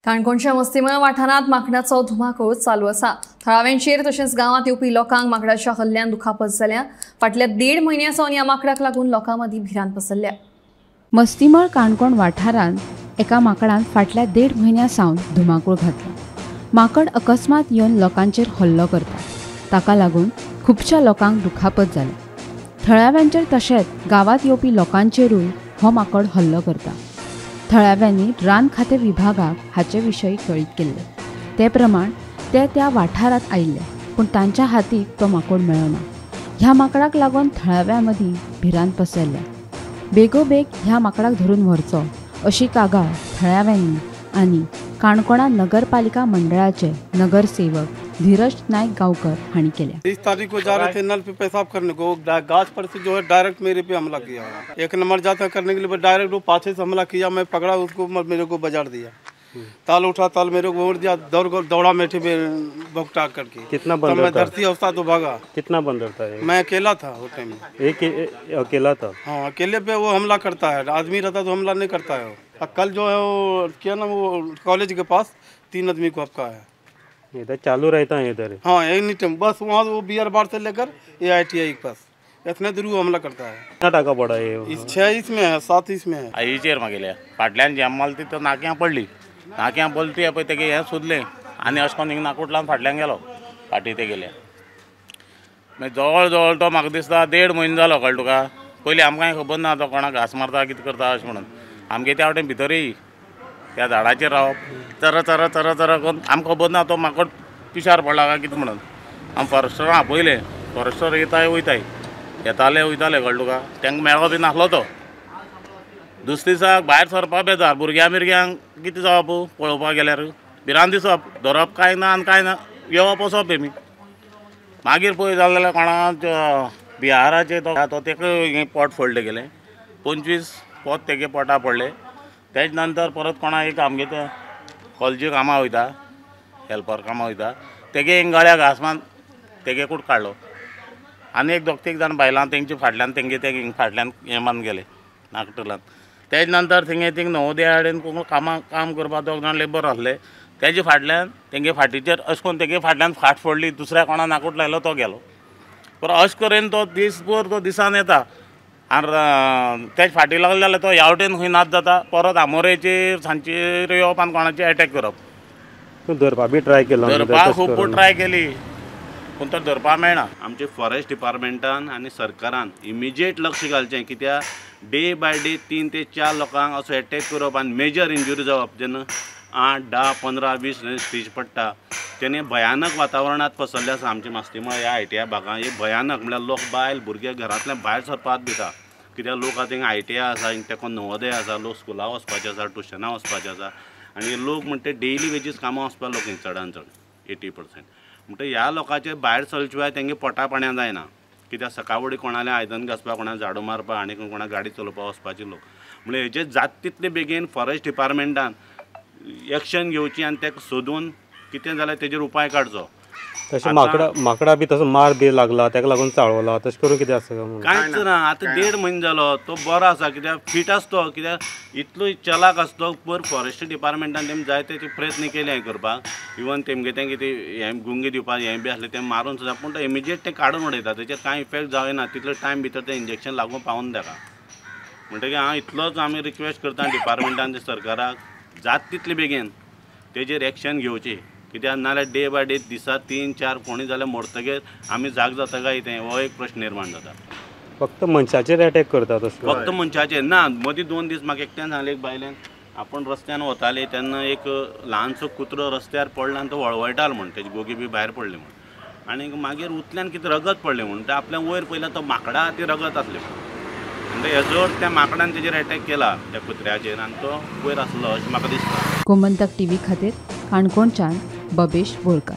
काणकोणच्या मस्तीमळ वाठारांत माकडाचो धुमाकूळ चालू आसा. थळाव्यांचेर तशेंच गांवांत येवपी लोकांक माकडाच्या हल्ल्यान दुखापत जाल्या. फाटल्या 1.5 म्हयन्या सावन ह्या माकडाक लागून लोकां मदीं भिरांत पसरल्या. मस्तीमळ काणकोण वाठारांत एका माकडान फाटल्या 1.5 म्हयन्या सावन धुमाकूळ घातला. माकड अकस्मात येवन लोकांचेर हल्लो करता. ताका लागून खुबश्या लोकांक दुखापत जाल्या. थळाव्यांचेर तशेंच गांवांत येवपी लोकांचेरूय हो माकड हल्लो करता. थळाव्यांनी रान खातें विभागाक हाचे विशीं कळीत केल्लें. ते प्रमाण ते त्या वाठारांत आयिल्ले, पूण तांच्या हातीक तो माकोड मेळना. ह्या माकडाक लागून थळाव्यां मदीं भिरांत पसरल्या. बेगोबेग ह्या माकडाक धरून व्हरचो अशी कागाळ थळाव्यांनी आनी काणकोणा नगरपालिका मंडळाचे नगरसेवक धीरज नायक गांवकर हांणी केल्या. 30 तारीख को जा रहे थे नल पे पेशाब करने को, गाछ पर से जो है डायरेक्ट मेरे पे हमला किया. 1 नंबर जाता करने के लिए डायरेक्ट वो पाछे से हमला किया. मैं पकड़ा उसको, मेरे को बजार दिया. ताल उठा, ताल मेरे को मोड़ दिया. दौड़ दौड़ा मेठे पे भुगता करके. कितना बंदर मैं था? धरती अवस्था तो भागा. कितना बंदर था? मैं अकेला था वो टाइम में. एक अकेला था? हाँ, अकेले पे वो हमला करता है. आदमी रहता तो हमला नहीं करता है वो. कल जो है वो क्या ना, वो कॉलेज के पास 3 आदमी को आपका है. इधर चालू रहता है इधर? हाँ, एनी टाइम. बस वहाँ वो बियर बार से लेकर ये ITI के पास इतने दूर वो हमला करता है. कितना टाका पड़ा है? इस 6 इसमें है, 7 इसमें है. आईचेर मागेल्या फाटल्यान जॅम मारली ती नाक्यां पडली. नाक्यां पडली ती पळय तेगे हें सोदलें आनी अशें करून हिंगा नाकूट लावन फाटल्यान गेलो. फाटीं ते गेले मागीर जवळ जवळ तो म्हाका दिसता 1.5 म्हयनो जालो. कळ्ळें तुका? पयलीं आमकांय खबर ना तो कोणाक घांस मारता कितें करता अशें म्हणून. आमगे त्या वटेन भितरय त्या झाडाचेर रावप चर चर चर चर करून आमकां खबर ना तो माकोड पिशार पडला काय कितें म्हणून. आमी फॉरेस्टरां आपयलें. फॉरेस्टर येताय वयताय, येताले वयताले. कळ्ळें तुका? तांकां मेळो बी नासलो तो. दुसरे दिसाक भायर सरपा बेजार. भुरग्यां बिरग्यांक कितें जावप पळोवपाक गेल्यार भिरांत दिसप. धरप कांय ना आनी कांय ना, येवप वचप तेमी. मागीर पळय जालें जाल्यार कोणाक बिहाराचे तो तेका पोट फोडलें गेलें. 25 पोत तेगे पोटा पडले. तेज नंतर परत कोणा एक आमगे ते कॉलेजी कामां वयता, हेल्पर कामां वयता, तेगे एक गळ्या घांस मारून तेगे कूट काडलो. आनी एक 2-3 जाण बायलां तेंचे फाटल्यान तेंगे ते फाटल्यान हें मारून गेले नागटलान. तेज नंतर थिंगे थिंग नवोदया कडेन कोण कामां काम करपाक 2 जाण लेबर आसले. तेजे फाटल्यान तेंगे फाटीचेर अशें करून तेगे फाटल्यान फाट फोडली. दुसऱ्या कोणा नाकूट लायलो तो गेलो. पर अशें करून तो दीसभर तो दिसान येता आनी तेज फाटी लागले जाल्यार तो ह्या वटेन खंय नाच जाता. परत आमोरेचेर सांजचेर येवप आनी कोणाचेर एटॅक करप. धरपा बी ट्राय केलो? धरपाक खूब ट्राय केली पूण तो धरपाक मेळना. आमचे फॉरेस्ट डिपार्टमेंटान आनी सरकारान इमिजिएट लक्ष घालचें. कित्याक डे बाय डे 3 ते 4 लोकांक असो एटॅक करप आनी मेजर इंजुरी जावप, जेन्ना 8, 10, 15, 20 स्टीच पडटा तेन्ना भयानक वातावरणांत पसरलें आसा आमचे मास्तीमळ ह्या ITI भागांत. हे भयानक म्हळ्यार लोक बायल भुरगे घरांतल्यान भायर सरपाक भिता. कित्याक लोक आतां हिंगा ITI आसा, हिंगा तेका नवोदय आसा, लोक स्कुलाक वचपाचे आसा, ट्युशनाक वचपाचे आसा आनी लोक म्हणटा डेली वेजीस कामां वचपा लोक हिंगा चडान चड 80%. म्हणटा ह्या लोकांचे भायर सरले शिवाय तेंगे पोटा पाण्या जायना. कित्याक सकाळ फुडें कोणालें आयदन घांसपाक, कोणाक झाडू मारपाक आनी कोणाक गाडी चलोवपाक वचपाचे लोक. म्हणल्यार हेजेर जाता तितले बेगीन फॉरेस्ट डिपार्टमेंटान एक्शन घेवची आनी ताका सोदून कितें जाल्यार तेजेर उपाय काडचो. तशें माकडां बी तसो मार बी लागला ताका लागून चाळवला तशें करून कितें आसा? कांयच ना. आतां 1.5 म्हयनो जालो तो बरो आसा. कित्याक फिट आसतो, कित्याक इतलो चलाक आसतो. पर फॉरेस्ट डिपार्टमेंटान तेमी जायते ते प्रयत्न केले हें करपाक. इवन तेमगे तें कितें हें गुंगे दिवपाक हें बी आसलें तें मारून सुद्दां, पूण तो इमिजिएट तें काडून उडयता. तेचेर कांय इफेक्ट जायना. तितलो टायम भितर तें इंजेक्शन लागून पावून ताका. म्हणटकीर हांव इतलोच आमी रिक्वेस्ट करता डिपार्टमेंटान ते सरकाराक जाता तितले बेगीन तेजेर एक्शन घेवची. कित्याक नाजाल्यार डे बाय डे दिसा 3-4 कोणी जाल्यार मरतगीर आमी जाग जाता काय तें हो एक प्रश्न निर्माण जाता. फक्त मनशाचेर एटॅक करता तसो? फक्त मनशाचेर ना. मदीं 2 दीस म्हाका एकट्यान सांगलें, एक बायलेन आपूण रस्त्यान वताले तेन्ना एक ल्हानसो कुत्रो रस्त्यार पडला आनी तो वळवळटालो म्हण, तेजी गोगी बी भायर पडली म्हण. आनी मागीर उतल्यान कितें रगत पडलें म्हण तें आपल्या वयर पयलें तो माकडा ती रगत आसलें म्हण. हेजो अर्थ त्या माकडान तेजेर एटॅक केला त्या कुत्र्याचेर आनी तो वयर आसलो अशें म्हाका दिसता. गोमंतक टीव्ही खातीर काणकोणच्यान बबेश बोरकार.